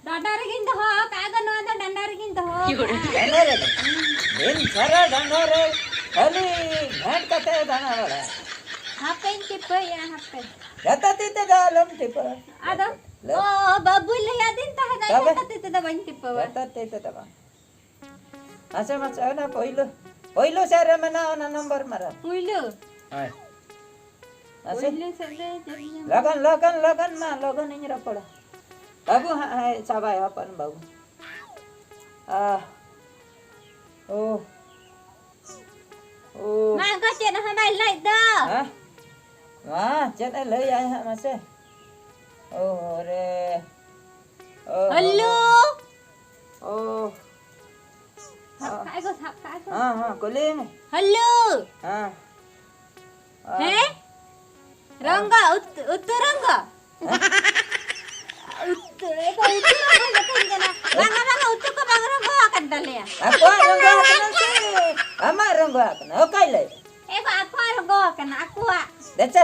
ᱰᱟᱸᱰᱟ ᱨᱮᱜᱮᱧ ᱫᱚᱦᱚ ᱟᱠᱟᱫ ᱫᱚ, ᱱᱚᱣᱟ ᱫᱚ ᱰᱟᱸᱰᱟ ᱨᱮᱜᱮᱧ ᱫᱚᱦᱚ ᱟᱠᱟᱫᱼᱟ᱾ ᱰᱟᱸᱰᱟ ᱨᱮ? ᱦᱩᱸ᱾ ᱫᱤᱱ ᱥᱟᱨᱟ ᱰᱟᱸᱰᱟ ᱨᱮ ᱠᱷᱟᱹᱞᱤ ᱜᱷᱮᱸᱴ ᱠᱟᱛᱮ ᱫᱟᱬᱟ ᱵᱟᱲᱟᱭᱟ᱾ ᱦᱟᱯᱮᱧ ᱴᱤᱯᱟᱹᱭᱟ, ᱦᱟᱯᱮ᱾ ᱡᱚᱛᱚ ᱛᱤ ᱛᱮᱫᱚ ᱟᱞᱚᱢ ᱴᱤᱯᱟᱹᱣᱟ᱾ ᱟᱫᱚ? ᱞᱟᱹᱭ ᱚ, ᱵᱟᱹᱵᱩᱭ ᱞᱟᱹᱭ ᱟᱹᱫᱤᱧ ᱛᱟᱦᱮᱸᱫ, ᱛᱚᱵᱮ? ᱡᱚᱛᱚ ᱛᱤ ᱛᱮᱫᱚ ᱵᱟᱹᱧ ᱴᱤᱯᱟᱹᱣᱟ᱾ ᱡᱚᱛᱚ ᱛᱤ ᱛᱮᱫᱚ ᱵᱟᱝ᱾ ᱢᱟᱥᱮ, ᱢᱟᱥᱮ, ᱚᱱᱟ ᱯᱳᱭᱞᱳ, ᱯᱳᱭᱞᱳ ᱥᱮᱫ ᱨᱮ ᱢᱮᱱᱟᱜᱼᱟ, ᱚᱱᱟ ᱱᱚᱢᱵᱚᱨ ᱢᱟᱨᱟ᱾ ᱯᱳᱭᱞᱳ? ᱦᱳᱭ᱾ ᱢᱟᱥᱮ᱾ ᱯᱳᱭᱞᱳ ᱥᱮᱫ ᱨᱮ ᱪᱮᱫ ᱤᱧ ᱞᱚᱜᱚᱱ, ᱞᱚᱜᱚᱱ, ᱞᱚᱜᱚᱱ ᱢᱟ, ᱞᱚᱜᱚᱱ ᱤᱧ ᱨᱚᱯᱚᱲᱟ᱾ ᱵᱟᱹᱵᱩ ᱦᱟᱸᱜ ᱮ ᱥᱟᱵᱟᱭ, ᱦᱚᱯᱚᱱ ᱵᱟᱹᱵᱩ᱾ ᱟᱦ᱾ ᱳ᱾ ᱳ᱾ ᱢᱟ ᱚᱱᱠᱟ ᱪᱮᱫ ᱦᱚᱸ ᱵᱟᱭ ᱞᱟᱹᱭ ᱫᱚ᱾ ᱦᱮᱸ? ᱢᱟ, ᱪᱮᱫ ᱮ ᱞᱟᱹᱭᱟᱭ ᱦᱟᱸᱜ ᱢᱟᱥᱮ? ᱳ ᱨᱮ᱾ ᱳ ᱦᱳ᱾ ᱦᱮᱞᱳ᱾ ᱳ᱾ ᱥᱟᱵ ᱠᱟᱜ ᱜᱚ, ᱥᱟᱵ ᱠᱟᱜ ᱜᱚ᱾ ᱦᱮᱸ, ᱦᱮᱸ, ᱠᱩᱞᱤᱭᱮ ᱢᱮ᱾ ᱦᱮᱞᱳ᱾ ᱦᱮᱸ᱾ ᱦᱮᱸ? ᱨᱚᱝᱜᱚ, ᱩᱛᱩ, ᱩᱛᱩ ᱨᱚᱝᱜᱚ? ᱦᱮᱸ? ᱩᱛᱩ, ᱮ ᱜᱚ, ᱩᱛᱩ ᱨᱚᱝᱜᱚ ᱢᱮᱛᱟᱹᱧ ᱠᱟᱱᱟ᱾ ᱵᱟᱝᱟ, ᱵᱟᱝᱟ, ᱩᱛᱩ ᱠᱚ ᱵᱟᱝ ᱨᱚᱝᱜᱚ ᱟᱠᱟᱱ ᱛᱟᱞᱮᱭᱟ᱾ ᱟᱠᱚᱣᱟᱜ ᱨᱚᱝᱜᱚ ᱟᱠᱟᱱᱟ ᱥᱮ ᱟᱢᱟᱜ ᱨᱚᱝᱜᱚ ᱟᱠᱟᱱᱟ? ᱚᱠᱚᱭ ᱞᱟᱹᱭ? ᱮ ᱜᱚ, ᱟᱠᱚᱣᱟᱜ ᱨᱚᱝᱜᱚ ᱟᱠᱟᱱᱟ, ᱟᱠᱚᱣᱟᱜ᱾ ᱫᱮᱪᱮ,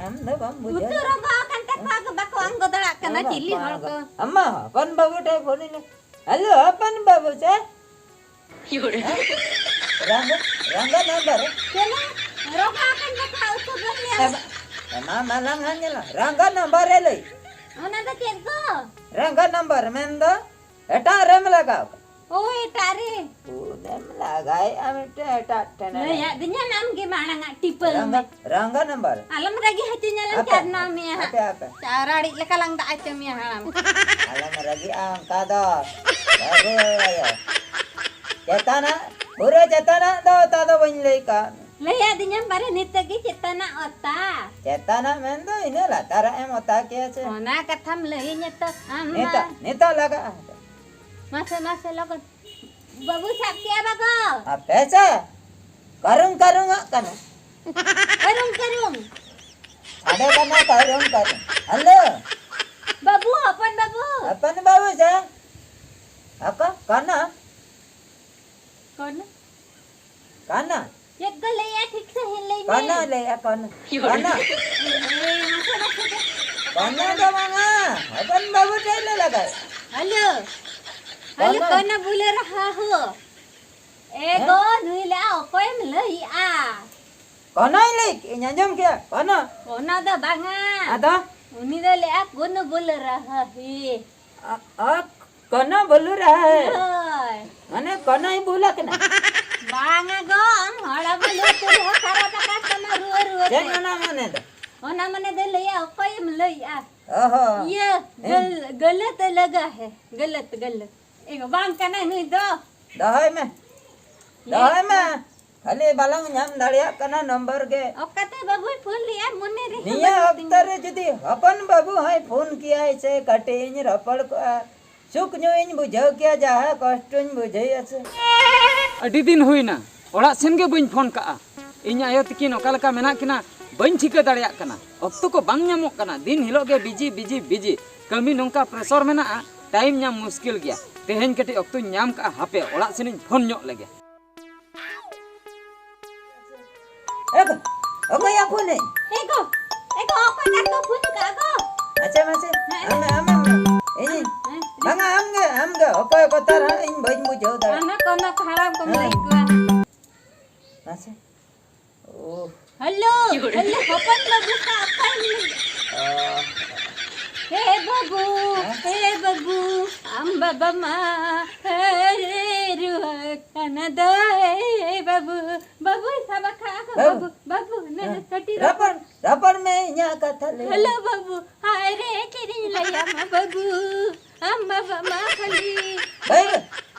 ᱟᱢ ᱫᱚ ᱵᱟᱢ ᱵᱩᱡᱷᱟᱹᱣ ᱩᱛᱩ ᱫᱟ᱾ ᱨᱚᱝᱜᱚ ᱟᱠᱟᱱ ᱛᱟᱠᱚᱣᱟ, ᱵᱟᱠᱚ ᱟᱬᱜᱚ ᱫᱟᱲᱮᱭᱟᱜ ᱠᱟᱱᱟ, ᱵᱟᱝᱟ, ᱪᱤᱞᱤ ᱦᱚᱲ ᱵᱟᱝᱟ᱾ ᱠᱚ᱾ ᱟᱢᱢᱟ, ᱦᱚᱯᱚᱱ ᱵᱟᱹᱵᱩ ᱴᱷᱮᱱ ᱯᱷᱳᱱ ᱤᱧ ᱞᱮ᱾ ᱦᱮᱞᱳ, ᱦᱚᱯᱚᱱ ᱵᱟᱹᱵᱩ ᱥᱮ? ᱦᱮᱸ? ᱨᱟᱸᱜᱟ, ᱨᱟᱸᱜᱟ ᱱᱟᱢᱵᱟᱨ᱾ ᱪᱮᱫ ᱞᱮ? ᱨᱚᱝᱜᱚ ᱟᱠᱟᱱ ᱛᱟᱠᱚᱣᱟ, ᱩᱛᱩ ᱵᱟᱹᱧ ᱧᱮᱞ᱾ ᱮᱢᱟ, ᱮᱢᱟ ᱢᱟᱞᱟᱝ ᱦᱟᱸᱜ ᱧᱮᱞᱟ᱾ ᱨᱟᱸᱜᱟ ᱱᱟᱢᱵᱟᱨ ᱮ ᱞᱟᱹᱭ᱾ ᱚᱱᱟ ᱫᱚ ᱪᱮᱫ ᱠᱚ? ᱨᱟᱸᱜᱟ ᱱᱟᱢᱵᱟᱨ ᱢᱮᱱᱫᱚ ᱮᱴᱟᱜ ᱨᱮᱢ ᱞᱟᱜᱟᱣ ᱠᱟᱱᱟ᱾ ᱳᱭ, ᱮᱴᱟᱜ ᱨᱮ᱾ ᱯᱷᱳᱱᱮᱢ ᱞᱟᱜᱟᱭᱮᱜᱼᱟ ᱢᱤᱫᱴᱮᱱ ᱮᱴᱟᱜ ᱴᱷᱮᱱ᱾ ᱞᱟᱹᱭᱟᱫ ᱫᱤᱧᱟ ᱟᱢ ᱜᱮ ᱢᱟᱲᱟᱝ ᱟᱜ ᱴᱤᱯᱟᱹᱣ ᱨᱟᱸᱜᱟ, ᱢᱮ᱾ ᱨᱟᱸᱜᱟ ᱱᱟᱢᱵᱟᱨ᱾ ᱟᱞᱚᱢ ᱨᱟᱹᱜᱤ ᱦᱚᱪᱚᱧᱟ, ᱞᱟᱝ ᱦᱟᱯᱮ, ᱪᱟᱨᱱᱟ ᱢᱮᱭᱟ ᱦᱟᱸᱜ᱾ ᱦᱟᱯᱮ, ᱦᱟᱯᱮ᱾ ᱪᱟᱣᱨᱟᱲᱤᱡ ᱞᱮᱠᱟ ᱞᱟᱝ ᱫᱟᱜ ᱦᱚᱪᱚ ᱢᱮᱭᱟ ᱦᱟᱲᱟᱢ᱾ ᱟᱞᱚᱢ ᱨᱟᱹᱜᱤᱜᱼᱟ ᱚᱱᱠᱟ ᱫᱚ᱾ ᱵᱟᱹᱵᱩ ᱟᱭᱳ᱾ ᱪᱮᱛᱟᱱᱟᱜ, ᱯᱩᱨᱟᱹ ᱪᱮᱛᱟᱱᱟᱜ ᱫᱚ ᱛᱟ ᱫᱚ ᱵᱟᱹᱧ ᱞᱟᱹᱭ ᱠᱟᱜ ᱢᱮ᱾ ᱞᱟᱹᱭ ᱟᱹᱫᱤᱧᱟᱢ ᱯᱟᱨᱮ ᱱᱤᱛᱚᱜ ᱜᱮ ᱪᱮᱛᱟᱱᱟᱜ ᱚᱛᱟ᱾ ᱪᱮᱛᱟᱱᱟᱜ ᱢᱮᱱᱫᱚ ᱤᱱᱟᱹ ᱞᱟᱛᱟᱨᱟᱜ ᱮᱢ ᱚᱛᱟ ᱠᱮᱭᱟ ᱥᱮ᱾ ᱚᱱᱟ ᱠᱟᱛᱷᱟᱢ ᱞᱟᱹᱭᱟᱹᱧᱟ ᱛᱚ ᱟᱢ ᱢᱟ᱾ ᱱᱤᱛᱚᱜ, ᱱᱤᱛᱚᱜ ᱞᱟᱜᱟᱜᱼᱟ᱾ ᱢᱟᱥᱮ, ᱢᱟᱥᱮ, ᱞᱚᱜᱚᱱ᱾ ᱵᱟᱹᱵᱩ ᱥᱟᱵ ᱠᱮᱜᱼᱟ ᱵᱟᱜᱚ᱾ ᱟᱯᱮ ᱥᱮ ᱠᱟᱹᱨᱩᱝ ᱠᱟᱹᱨᱩᱝ ᱟᱜ ᱠᱟᱱᱟ᱾ ᱠᱟᱹᱨᱩᱝ, ᱠᱟᱹᱨᱩᱝ᱾ ᱥᱟᱰᱮ ᱠᱟᱱᱟ ᱠᱟᱹᱨᱩᱝ ᱠᱟᱹᱨᱩᱝ᱾ ᱦᱮᱞᱳ᱾ ᱵᱟᱹᱵᱩ, ᱦᱚᱯᱚᱱ ᱵᱟᱹᱵᱩ᱾ ᱦᱚᱯᱚᱱ ᱵᱟᱹᱵᱩ ᱥᱮ? ᱟᱠᱟ? ᱠᱟᱱᱟ? ᱠᱟᱱᱟ? ᱠᱟᱱᱟ? ᱪᱮᱫ ᱠᱚ ᱞᱟᱹᱭᱟ ᱴᱷᱤᱠ ᱥᱟᱺᱦᱤᱡ ᱞᱟᱹᱭ ᱢᱮ᱾ ᱠᱟᱱᱟ ᱞᱟᱹᱭᱟ ᱠᱟᱱᱟ᱾ ᱠᱟᱱᱟ᱾ ᱮ, ᱢᱟᱥᱮ, ᱢᱟᱥᱮ᱾ ᱠᱟᱱᱟ ᱫᱚ ᱵᱟᱝᱟ᱾ ᱦᱚᱯᱚᱱ ᱵᱟᱹᱵᱩ ᱴᱷᱮᱡ ᱞᱮ ᱞᱟᱜᱟᱭᱟ᱾ ᱦᱮᱞᱳ᱾ ᱦᱮᱞᱳ, ᱠᱟᱱᱟ᱾ ᱠᱟᱱᱟ ᱵᱩᱞᱮ ᱨᱟᱦᱟ ᱦᱳ᱾ ᱮ ᱦᱮᱸ? ᱜᱚ, ᱱᱩᱭ ᱞᱮ ᱚᱠᱚᱭᱮᱢ ᱞᱟᱹᱭᱮᱜᱼᱟ? ᱠᱟᱱᱟᱧ ᱞᱟᱹᱭ ᱠᱮᱜᱼᱟᱹᱧ, ᱟᱸᱡᱚᱢ ᱠᱮᱜᱼᱟ? ᱠᱟᱱᱟ᱾ ᱠᱟᱱᱟ ᱫᱚ ᱵᱟᱝᱟ᱾ ᱟᱫᱚ? ᱩᱱᱤ ᱫᱚ ᱞᱟᱹᱭᱮᱜᱼᱟ, ᱠᱳᱱᱳ ᱵᱩᱞᱮ ᱨᱟᱦᱟ ᱦᱮ᱾ ᱟ, ᱟ, ᱠᱟᱱᱟ ᱵᱚᱞᱩ ᱨᱟᱦᱟ ᱦᱮ᱾ ᱦᱳᱭ᱾ ᱢᱟᱱᱮ ᱠᱟᱱᱟᱭ ᱵᱩᱞ ᱟᱠᱟᱱᱟ᱾ ᱵᱟᱝᱟ ᱜᱚ, ᱟᱢ ᱦᱚᱲ ᱟᱵᱚ ᱞᱩᱛᱩᱨ ᱨᱮᱦᱚᱸ ᱠᱷᱟᱨᱟᱯ ᱟᱠᱟᱱ ᱛᱟᱢᱟ ᱨᱩᱣᱟᱹ ᱨᱩᱣᱟᱹ ᱪᱮᱫ ᱛᱮ᱾ ᱚᱱᱟ ᱢᱟᱱᱮ ᱫᱚ? ᱚᱱᱟ ᱢᱟᱱᱮ ᱫᱚ ᱞᱟᱹᱭᱟ, ᱚᱠᱚᱭᱮᱢ ᱞᱟᱹᱭᱮᱜᱼᱟ? ᱚᱦᱚ᱾ ᱤᱭᱟᱹ, ᱦᱮᱸ᱾ ᱜᱟᱹᱞ-, ᱜᱟᱹᱞᱟᱹᱛ ᱞᱟᱜᱟ ᱦᱮ, ᱜᱟᱹᱞᱟᱹᱛ, ᱜᱟᱹᱞᱟᱹᱛ᱾ ᱮ ᱜᱚ, ᱵᱟᱝ ᱠᱟᱱᱟᱭ ᱱᱩᱭ ᱫᱚ᱾ ᱫᱚᱦᱚᱭ ᱢᱮ᱾ ᱦᱮᱸ᱾ ᱫᱚᱦᱚᱭ ᱢᱮ᱾ ᱠᱷᱟᱹᱞᱤ ᱵᱟᱞᱟᱝ ᱧᱟᱢ ᱫᱟᱲᱮᱭᱟᱜ ᱠᱟᱱᱟ ᱱᱚᱢᱵᱚᱨ ᱜᱮ᱾ ᱚᱠᱟᱛᱮ ᱵᱟᱹᱵᱩᱭ ᱯᱷᱳᱱ ᱞᱮᱜᱼᱟ ᱢᱚᱱᱮ ᱨᱮ ᱱᱤᱭᱟᱹ ᱦᱤᱡᱩᱜ ᱚᱠᱛᱚ ᱛᱤᱧᱟ᱾ ᱨᱮ ᱡᱩᱫᱤ ᱦᱚᱯᱚᱱ ᱵᱟᱹᱵᱩ ᱦᱚᱸᱭ ᱯᱷᱳᱱ ᱠᱮᱭᱟᱭ ᱥᱮ ᱠᱟᱹᱴᱤᱡ ᱤᱧ ᱨᱚᱯᱚᱲ ᱠᱚᱜᱼᱟ, ᱥᱩᱠ ᱧᱚᱜ ᱤᱧ ᱵᱩᱡᱷᱟᱹᱣ ᱠᱮᱭᱟ, ᱡᱟᱦᱟᱸ ᱠᱚᱥᱴᱚᱧ ᱵᱩᱡᱷᱟᱹᱣᱮᱫᱼᱟ ᱥᱮ᱾ ᱟᱹᱰᱤ ᱫᱤᱱ ᱦᱩᱭᱱᱟ, ᱚᱲᱟᱜ ᱥᱮᱱ ᱜᱮ ᱵᱟᱹᱧ ᱯᱷᱳᱱ ᱠᱟᱜᱼᱟ᱾ ᱤᱧ ᱟᱭᱳ ᱛᱤᱠᱤᱱ ᱚᱠᱟ ᱞᱮᱠᱟ ᱢᱮᱱᱟᱜ ᱠᱤᱱᱟ ᱵᱟᱹᱧ ᱴᱷᱤᱠᱟᱹ ᱫᱟᱲᱮᱭᱟᱜ ᱠᱟᱱᱟ᱾ ᱚᱠᱛᱚ ᱠᱚ ᱵᱟᱝ ᱧᱟᱢᱚᱜ ᱠᱟᱱᱟ, ᱫᱤᱱ ᱦᱤᱞᱳᱜ ᱜᱮ ᱵᱤᱡᱤ, ᱵᱤᱡᱤ, ᱵᱤᱡᱤ᱾ ᱠᱟᱹᱢᱤ ᱱᱚᱝᱠᱟ ᱯᱨᱮᱥᱚᱨ ᱢᱮᱱᱟᱜᱼᱟ, ᱴᱟᱭᱤᱢ ᱧᱟᱢ ᱢᱩᱥᱠᱤᱞ ᱜᱮᱭᱟ᱾ ᱛᱮᱦᱮᱧ ᱠᱟᱹᱴᱤᱡ ᱚᱠᱛᱚᱧ ᱧᱟᱢ ᱠᱟᱜᱼᱟ, ᱦᱟᱯᱮ ᱚᱲᱟᱜ ᱥᱮᱱᱤᱧ ᱯᱷᱳᱱ ᱧᱚᱜ ᱞᱮᱜᱮ᱾ ᱮ ᱜᱚ, ᱚᱠᱚᱭᱟᱜ ᱯᱷᱳᱱ ᱮ? ᱮ ᱜᱚ, ᱮ ᱜᱚ, ᱚᱠᱚᱭ ᱴᱟᱜ ᱠᱚ ᱯᱷᱳᱱ ᱠᱟᱜᱼᱟ ᱜᱚ? ᱟᱪᱪᱷᱟ, ᱢᱟᱥᱮ, ᱦᱮᱸ᱾ ᱟᱢ, ᱟᱢ, ᱟᱢ, ᱤᱧ, ᱦᱮᱸ᱾ ᱵᱟᱝᱟ, ᱟᱢ ᱜᱮ, ᱟᱢ ᱜᱮ, ᱚᱠᱚᱭ ᱠᱚ ᱛᱟᱨ ᱦᱟᱸᱜ ᱤᱧ ᱵᱟᱹᱧ ᱵᱩᱡᱷᱟᱹᱣ ᱫᱟᱲᱮᱭᱟᱜ᱾ ᱚᱱᱟ ᱠᱚ, ᱚᱱᱟ ᱠᱚ ᱦᱟᱲᱟᱢ ᱠᱚᱢ ᱦᱮᱸ᱾ ᱞᱟᱹᱭ ᱠᱚᱣᱟ᱾ ᱢᱟᱥᱮ᱾ ᱳ᱾ ᱦᱮᱞᱳ, ᱦᱮᱞᱳ, ᱦᱚᱯᱚᱱ ᱵᱟᱹᱵᱩ ᱥᱟᱵ ᱠᱟᱭ ᱢᱮ᱾ ᱚ᱾ ᱦᱮ ᱵᱟᱹᱵᱩ, ᱦᱮᱸ? ᱦᱮ ᱵᱟᱹᱵᱩ, ᱟᱢ ᱵᱟᱵᱟ ᱢᱟ ᱦᱟᱭᱨᱮ ᱨᱩᱣᱟᱹᱜ ᱠᱟᱱᱟ ᱫᱟᱹᱭ ᱵᱟᱹᱵᱩ᱾ ᱵᱟᱹᱵᱩᱭ ᱥᱟᱵ ᱟᱠᱟᱫ ᱠᱚ, ᱵᱟᱹᱵᱩ᱾ ᱵᱟᱹᱵᱩ, ᱵᱟᱹᱵᱩ, ᱱᱮ, ᱦᱮᱸ᱾ ᱠᱟᱹᱴᱤᱡ ᱨᱚᱯᱚᱲ, ᱨᱚᱯᱚᱲ᱾ ᱨᱚᱯᱚᱲ ᱢᱮ, ᱤᱧᱟᱹᱜ ᱠᱟᱛᱷᱟ ᱞᱟᱹᱭ ᱢᱮ᱾ ᱦᱮᱞᱳ ᱵᱟᱹᱵᱩ, ᱦᱟᱭᱨᱮ ᱪᱮᱫ ᱤᱧ ᱞᱟᱹᱭᱟᱢᱟ ᱵᱟᱹᱵᱩ, ᱟᱢ ᱵᱟᱵᱟ ᱢᱟ ᱠᱷᱟᱹᱞᱤ᱾ ᱵᱟᱹᱭ ᱵᱟᱹᱭ,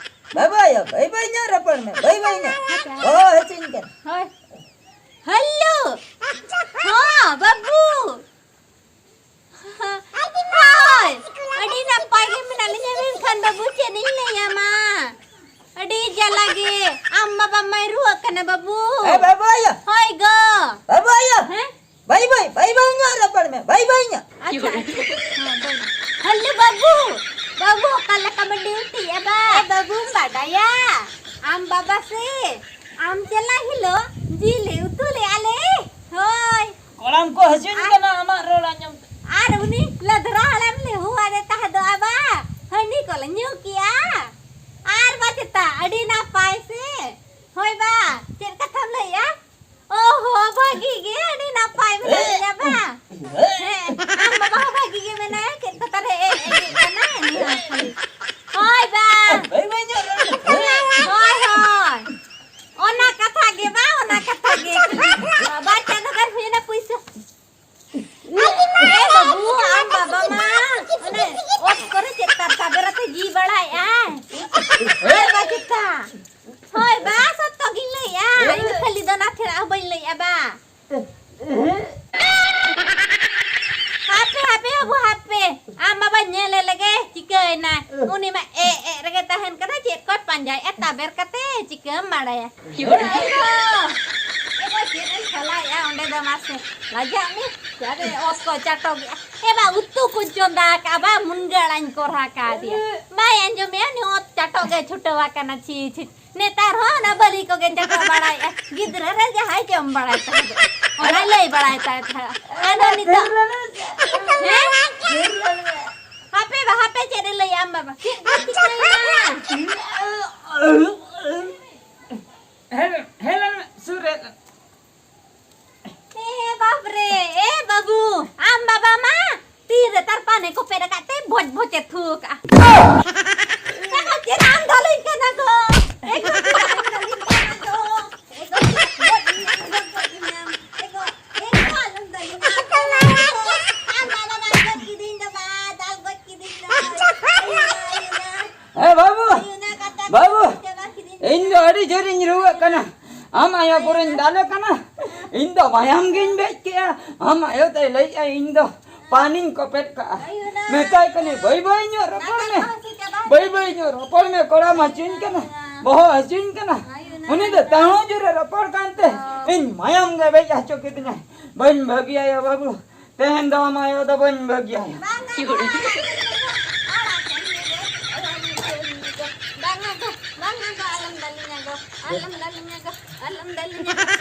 ᱵᱟᱹᱭ ᱵᱟᱹᱭ, ᱵᱟᱹᱭ ᱵᱟᱹᱭ ᱧᱚᱜ ᱨᱚᱯᱚᱲ ᱢᱮ, ᱵᱟᱹᱭ ᱵᱟᱹᱭ ᱧᱚᱜ᱾ ᱦᱮᱸ᱾ ᱵᱚᱦᱚᱜ ᱦᱟᱹᱥᱩᱧ ᱠᱟᱱᱟ᱾ ᱦᱳᱭ᱾ ᱦᱮᱞᱳ᱾ ᱦᱚᱸ, ᱵᱟᱹᱵᱩ᱾ ᱦᱳᱭ, ᱟᱹᱰᱤ ᱱᱟᱯᱟᱭ ᱜᱮ ᱢᱮᱱᱟᱜ ᱞᱤᱧᱟ, ᱢᱮᱱᱠᱷᱟᱱ ᱵᱟᱹᱵᱩ, ᱪᱮᱫ ᱤᱧ ᱞᱟᱹᱭᱟᱢᱟ? ᱟᱹᱰᱤ ᱡᱟᱞᱟ ᱜᱮ᱾ ᱟᱢ ᱵᱟᱵᱟ ᱢᱟᱭ ᱨᱩᱣᱟᱹᱜ ᱠᱟᱱᱟ, ᱵᱟᱹᱵᱩ᱾ ᱮ, ᱵᱟᱹᱵᱩ ᱟᱭᱳ᱾ ᱦᱳᱭ ᱜᱚ᱾ ᱵᱟᱹᱵᱩ ᱟᱭᱳ᱾ ᱦᱮᱸ? ᱵᱟᱹᱭ ᱵᱟᱹᱭ, ᱵᱟᱹᱭ ᱵᱟᱹᱭ ᱧᱚᱜ ᱨᱚᱯᱚᱲ ᱢᱮ, ᱵᱟᱹᱭ ᱵᱟᱹᱭ ᱧᱚᱜ᱾ ᱟᱪᱪᱷᱟ, ᱟᱪᱪᱷᱟ᱾ ᱦᱮᱸ, ᱵᱟᱹᱭ᱾ ᱦᱮᱞᱳ ᱵᱟᱹᱵᱩ, ᱵᱟᱹᱵᱩ ᱚᱠᱟ ᱞᱮᱠᱟ ᱵᱚ ᱰᱤᱭᱩᱴᱤᱭᱮᱫᱼᱟ ᱵᱟ? ᱮ ᱵᱟᱹᱵᱩᱢ ᱵᱟᱰᱟᱭᱟ, ᱟᱢ ᱵᱟᱵᱟ ᱥᱮ ᱟᱢ ᱪᱟᱞᱟᱜ ᱦᱤᱞᱳᱜ ᱡᱤᱞ ᱞᱮ ᱩᱛᱩ ᱞᱮᱫᱼᱟ ᱞᱮ᱾ ᱦᱳᱭ᱾ ᱠᱚᱲᱟᱢ ᱠᱚ ᱦᱟᱹᱥᱩᱧ ᱟᱨ ᱠᱟᱱᱟ ᱟᱢᱟᱜ ᱨᱚᱲ ᱟᱸᱡᱚᱢ ᱛᱮ᱾ ᱟᱨ ᱩᱱᱤ ᱞᱟᱫᱷᱨᱟ ᱦᱟᱲᱟᱢ ᱞᱮ ᱦᱚᱦᱚᱣᱟᱫᱮ ᱛᱟᱦᱮᱸ ᱫᱚ ᱵᱟ, ᱦᱟᱺᱰᱤ ᱠᱚᱞᱮ ᱧᱩ ᱠᱮᱜᱼᱟ᱾ ᱟᱨ ᱵᱟ ᱪᱮᱛᱟ ᱟᱹᱰᱤ ᱱᱟᱯᱟᱭ ᱥᱮ? ᱦᱳᱭ ᱵᱟ, ᱪᱮᱫ ᱠᱟᱛᱷᱟᱢ ᱞᱟᱹᱭᱮᱜᱼᱟ? ᱚ ᱦᱚ, ᱵᱷᱟᱹᱜᱤ ᱜᱮ, ᱟᱹᱰᱤ ᱱᱟᱯᱟᱭ ᱢᱮᱱᱟᱜ ᱢᱮᱭᱟ ᱵᱟ? ᱦᱮᱸ, ᱟᱢ ᱵᱟᱵᱟ ᱦᱚᱸ ᱵᱷᱟᱹᱜᱤ ᱜᱮ ᱢᱮᱱᱟᱭᱟ, ᱪᱮᱫ ᱠᱚ ᱛᱟᱞᱮ ᱮ ᱮ ᱜᱮ ᱠᱟᱱᱟ, ᱩᱱᱤ ᱦᱚᱸ ᱠᱷᱟᱹᱞᱤ᱾ ᱦᱳᱭ ᱵᱟ᱾ ᱦᱳᱭ, ᱦᱳᱭ᱾ ᱚᱱᱟ ᱠᱟᱛᱷᱟ ᱜᱮ ᱵᱟ, ᱚᱱᱟ ᱠᱟᱛᱷᱟ ᱜᱮ᱾ ᱵᱟᱨ ᱪᱟᱸᱫᱚ ᱜᱟᱱ ᱦᱩᱭᱱᱟ ᱯᱩᱭᱥᱟᱹ᱾ ᱮ ᱵᱟᱹᱵᱩ, ᱟᱢ ᱵᱟᱵᱟ ᱢᱟ ᱚᱱᱮ ᱚᱛ ᱠᱚᱨᱮ ᱪᱮᱫ ᱛᱟᱨ ᱛᱟᱵᱮᱨ ᱟᱛᱮ ᱡᱤ ᱵᱟᱲᱟᱭᱮᱜᱼᱟᱭ᱾ ᱦᱳᱭ ᱵᱟ ᱪᱮᱛᱟ? ᱦᱳᱭ ᱵᱟ, ᱥᱚᱛᱛᱚ ᱜᱤᱧ ᱞᱟᱹᱭᱮᱜᱼᱟ᱾ ᱤᱧ ᱫᱚ ᱠᱷᱟᱹᱞᱤ ᱫᱚ ᱱᱟᱥᱮᱱᱟᱜ ᱦᱚᱸ ᱵᱟᱹᱧ ᱞᱟᱹᱭᱮᱜᱼᱟ ᱵᱟ᱾ ᱦᱟᱯᱮ, ᱦᱟᱯᱮ ᱵᱟᱹᱵᱩ, ᱦᱟᱯᱮ᱾ ᱟᱢ ᱵᱟᱵᱟ ᱧᱮᱞᱮ ᱞᱮᱜᱮ ᱪᱤᱠᱟᱹᱭᱮᱱᱟ᱾ ᱩᱱᱤ ᱢᱟ ᱮ ᱮ ᱨᱮᱜᱮ ᱛᱟᱦᱮᱱ ᱠᱟᱱᱟ, ᱪᱮᱫ ᱠᱚᱭ ᱯᱟᱸᱡᱟᱭᱮᱜᱼᱟ ᱛᱟᱵᱮᱨ ᱠᱟᱛᱮ, ᱪᱤᱠᱟᱹᱢ ᱵᱟᱲᱟᱭᱟ? ᱮ ᱜᱚ, ᱮ ᱜᱚ, ᱪᱮᱫ ᱮᱢ ᱠᱷᱮᱞᱟᱭᱮᱜᱼᱟ ᱚᱸᱰᱮ ᱫᱚ ᱢᱟᱥᱮ? ᱞᱟᱡᱟᱜ ᱢᱮ᱾ ᱪᱟᱨᱮ ᱚᱛ ᱠᱚ ᱪᱟᱴᱚᱜᱮᱜᱼᱟ᱾ ᱮ ᱵᱟ, ᱩᱛᱩ ᱠᱚᱧ ᱪᱚᱸᱫᱟ ᱟᱠᱟᱜᱼᱟ ᱵᱟ, ᱢᱩᱱᱜᱟᱹ ᱟᱲᱟᱜ ᱤᱧ ᱠᱚᱨᱦᱟ ᱠᱟᱫᱮᱭᱟ᱾ ᱵᱟᱭ ᱟᱸᱡᱚᱢᱮᱜᱼᱟ, ᱩᱱᱤ ᱚᱛ ᱪᱟᱴᱚᱜ ᱜᱮ ᱪᱷᱩᱴᱟᱹᱣ ᱟᱠᱟᱱᱟ᱾ ᱪᱷᱤ, ᱪᱷᱤ᱾ ᱱᱮᱛᱟᱨ ᱦᱚᱸ ᱚᱱᱟ ᱵᱟᱹᱞᱤ ᱠᱚᱜᱮ ᱪᱟᱴᱚᱜ ᱵᱟᱲᱟᱭᱮᱜᱼᱟ᱾ ᱜᱤᱫᱽᱨᱟᱹ ᱨᱮ ᱡᱟᱦᱟᱸᱭ ᱡᱚᱢ ᱵᱟᱲᱟᱭ ᱛᱟᱦᱮᱸᱫ, ᱚᱱᱟᱭ ᱞᱟᱹᱭ ᱵᱟᱲᱟᱭ ᱛᱟᱦᱮᱸᱫ᱾ ᱟᱫᱚ ᱱᱤᱛᱚᱜ, ᱦᱮᱸ? ᱦᱟᱯᱮ ᱵᱟ, ᱦᱟᱯᱮ, ᱪᱮᱫ ᱮ ᱞᱟᱹᱭᱟ ᱟᱢ ᱵᱟᱵᱟ? ᱪᱮᱫ ᱠᱚ ᱪᱤᱠᱟᱹᱭᱮᱱᱟ? ᱦᱮᱸ, ᱦᱮᱸ, ᱞᱟᱹᱭ ᱢᱮ, ᱥᱩᱨ ᱨᱮ᱾ ᱮ ᱵᱟᱯ ᱨᱮ, ᱮ ᱵᱟᱹᱵᱩ, ᱟᱢ ᱵᱟᱵᱟ ᱢᱟ ᱛᱤ ᱨᱮ ᱛᱟᱨᱯᱟᱱᱮ ᱠᱚᱯᱮᱫ ᱟᱠᱟᱫ ᱛᱮ ᱵᱷᱚᱡ ᱵᱷᱚᱡ ᱮ ᱛᱷᱩ ᱟᱠᱟᱫᱼᱟ᱾ ᱮ ᱵᱟᱯ ᱪᱮᱫ ᱟᱢ ᱫᱟᱞᱤᱧ ᱠᱟᱱᱟ ᱜᱚ? ᱮ ᱜᱚ, ᱟᱞᱚᱢ ᱫᱟᱞᱤᱧ ᱠᱟᱱᱟ ᱜᱚ᱾ ᱮ ᱜᱚ, ᱜᱚᱡ ᱤᱧᱟᱢ, ᱜᱚᱡ ᱤᱧᱟᱢ᱾ ᱮ ᱜᱚ, ᱮ ᱜᱚ, ᱟᱞᱚᱢ ᱫᱟᱞᱤᱧ ᱠᱟᱱᱟ ᱜᱚ᱾ ᱟᱢ ᱵᱟᱵᱟ ᱢᱟ ᱜᱚᱡ ᱠᱤᱫᱤᱧ ᱫᱚ ᱵᱟ, ᱫᱟᱞ ᱜᱚᱡ ᱠᱤᱫᱤᱧ ᱫᱚ᱾ ᱟᱭᱳ ᱢᱟ, ᱟᱭᱳ ᱢᱟ᱾ ᱮ ᱵᱟᱹᱵᱩ, ᱟᱭᱳ ᱢᱟ, ᱠᱟᱴᱟ ᱵᱟᱹᱵᱩ, ᱠᱤᱫᱤᱧ ᱫᱚ ᱵᱟ, ᱠᱤᱫᱤᱧ ᱫᱚ᱾ ᱤᱧ ᱫᱚ ᱟᱹᱰᱤ ᱡᱳᱨᱤᱧ ᱨᱩᱣᱟᱹᱜ ᱠᱟᱱᱟ᱾ ᱟᱢ ᱟᱭᱳ ᱯᱩᱨᱟᱹᱧ ᱫᱟᱞᱮ ᱠᱟᱱᱟ᱾ ᱤᱧ ᱫᱚ ᱢᱟᱭᱟᱢ ᱜᱤᱧ ᱵᱮᱡ ᱠᱮᱜᱼᱟ᱾ ᱟᱢ ᱟᱭᱳ ᱛᱟᱭ ᱞᱟᱹᱭᱮᱜᱼᱟ ᱤᱧ ᱫᱚ ᱯᱟᱱᱤᱧ ᱠᱚᱯᱮᱫ ᱠᱟᱜᱼᱟ᱾ ᱟᱭᱳ ᱱᱟ᱾ ᱢᱮᱛᱟᱭ ᱠᱟᱹᱱᱟᱹᱧ, "ᱵᱟᱹᱭ ᱵᱟᱹᱭ ᱧᱚᱜ ᱨᱚᱯᱚᱲ ᱢᱮ, ᱵᱟᱹᱭ ᱵᱟᱹᱭ ᱧᱚᱜ ᱨᱚᱯᱚᱲ ᱢᱮ, ᱠᱚᱲᱟᱢ ᱦᱟᱹᱥᱩᱧ ᱠᱟᱱᱟ, ᱵᱚᱦᱚᱜ ᱦᱟᱹᱥᱩᱧ ᱠᱟᱱᱟ᱾" ᱟᱭᱳ ᱱᱟ᱾ ᱩᱱᱤ ᱫᱚ ᱛᱟᱹᱦᱩ ᱡᱳᱨᱮ ᱨᱚᱯᱚᱲ ᱠᱟᱱᱛᱮ ᱤᱧ ᱢᱟᱭᱟᱢ ᱜᱮ ᱵᱮᱡ ᱦᱚᱪᱚ ᱠᱤᱫᱤᱧᱟᱭ᱾ ᱵᱟᱹᱧ ᱵᱷᱟᱹᱜᱤᱭᱟᱭᱟ ᱵᱟᱹᱵᱩ, ᱛᱮᱦᱮᱧ ᱫᱚ ᱟᱢ ᱟᱭᱳ ᱫᱚ ᱵᱟᱹᱧ ᱵᱷᱟᱹᱜᱤᱭᱟᱭᱟ᱾ ᱵᱟᱝᱟ ᱜᱚ, ᱵᱟᱝᱟ ᱜᱚ, ᱟᱞᱚᱢ ᱫᱟᱞᱤᱧᱟ ᱜᱚ, ᱟᱞᱚᱢ ᱫᱟᱞᱤᱧᱟ ᱜᱚ, ᱟᱞᱚᱢ ᱫᱟᱞᱤᱧᱟ ᱜᱚ᱾